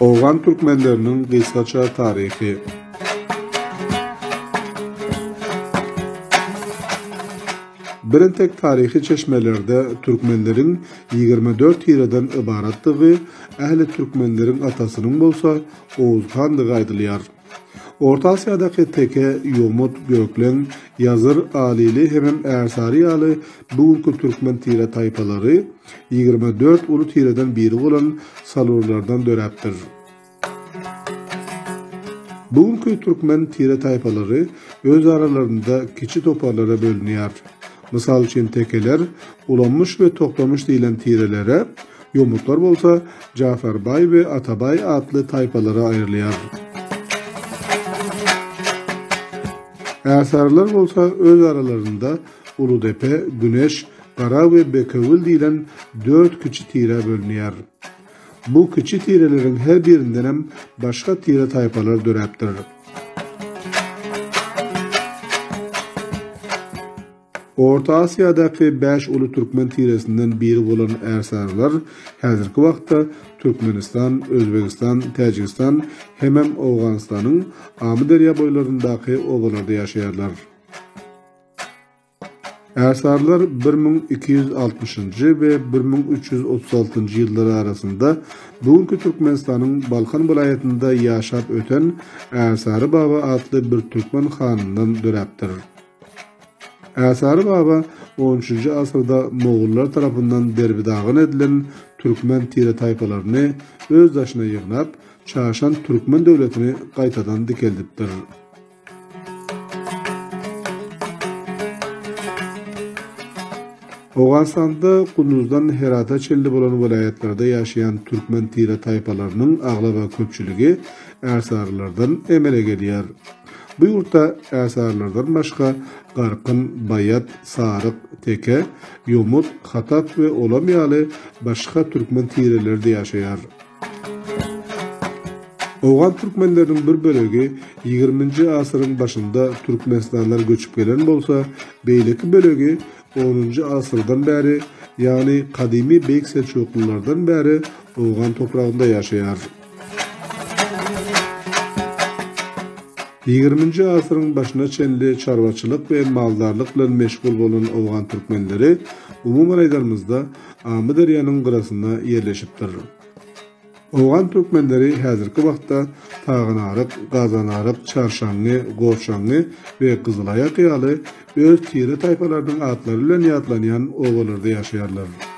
Owgan türkmenleriniň gysgaça taryhy. Birintek taryhy çeşmelerde türkmenleriň 24 tireden ybaratdygy, ähli türkmenleriň atasynyň bolsa Oguz handygy aýdylýar. Orta Asyýadaky teke, ýomut, gökleň, ýazyr, alili hemem ärsary ýaly bu günki türkmen tire-taýpalary 24 uly tireden biri bolan salurlardan döräpdir. Bu günki türkmen tire-taýpalary öz aralarynda kiçi toparlara bölünýär. Mysal üçin tekeler Ulanmyş we Toktamyş diýlen tirelere, Ýomutlar bolsa Jafarbaý we Atabaý atly taýpalara aýrylýar. Ärsarylar bolsa öz aralarynda Uludepe, Güneş, Gara we Bekewül diýlen dört kiçi tirä bölünýär. Bu kiçi tireleriň her birindenem başga tire-taýpalar döräpdir. Orta Asyýadaky bäş uly türkmen tiresinden biri bolan ärsarylar häzirki wagtda Türkmenistan, Özbegistan, Täjigistan hemem Owganystanyň Amyderýa boýlaryndaky obalarda ýaşaýarlar. Ärsarylar 1260-njy we 1336-njy ýyllar arasynda bu günki Türkmenistanyň Balkan welaýatynda ýaşap öten Ärsary baba atly bir türkmen hanyndan döräpdir. Ärsary baba on üçünji asyrda mogullar tarapyndan derbi-dagyn edilen türkmen tire-taýpalaryny öz daşyna ýygnap, çaşan türkmen döwletini gaýtadan dikeldipdir. Owganystanda Kunduzdan Herata çenli bolan welaýatlarda ýaşaýan türkmen tire-taýpalarynyň aglaba köpçüligi ärsarylardan emele gelýär. Bu ýurtda ärsarylardan başga garkyn, baýat, saryk, teke, ýomut, hatap we olam ýaly başga türkmen tireleri-de ýaşaýar. Owgan türkmenleriniň bir bölegi ýigriminji asyryň başynda Türkmenistandan göçüp gelen bolsa, beýleki bölegi onunjy asyrdan bäri, ýagny gadymy Beýik Selçuklylardan bäri owgan topragynda ýaşaýar. Ýigriminji asyryň başyna çenli çarwaçylyk we maldarlyk bilen meşgul bolan owgan türkmenleri, umuman aýdanymyzda, Amyderýanyň gyrasynda ýerleşipdir. Owgan türkmenleri häzirki wagtda Taganaryk, Gazanaryk, Çarşaňňy, Goçaňňy we Gyzylaýak ýaly öz tire-taýpalarynyň atlary bilen ýatlanýan obalarda ýaşaýarlar.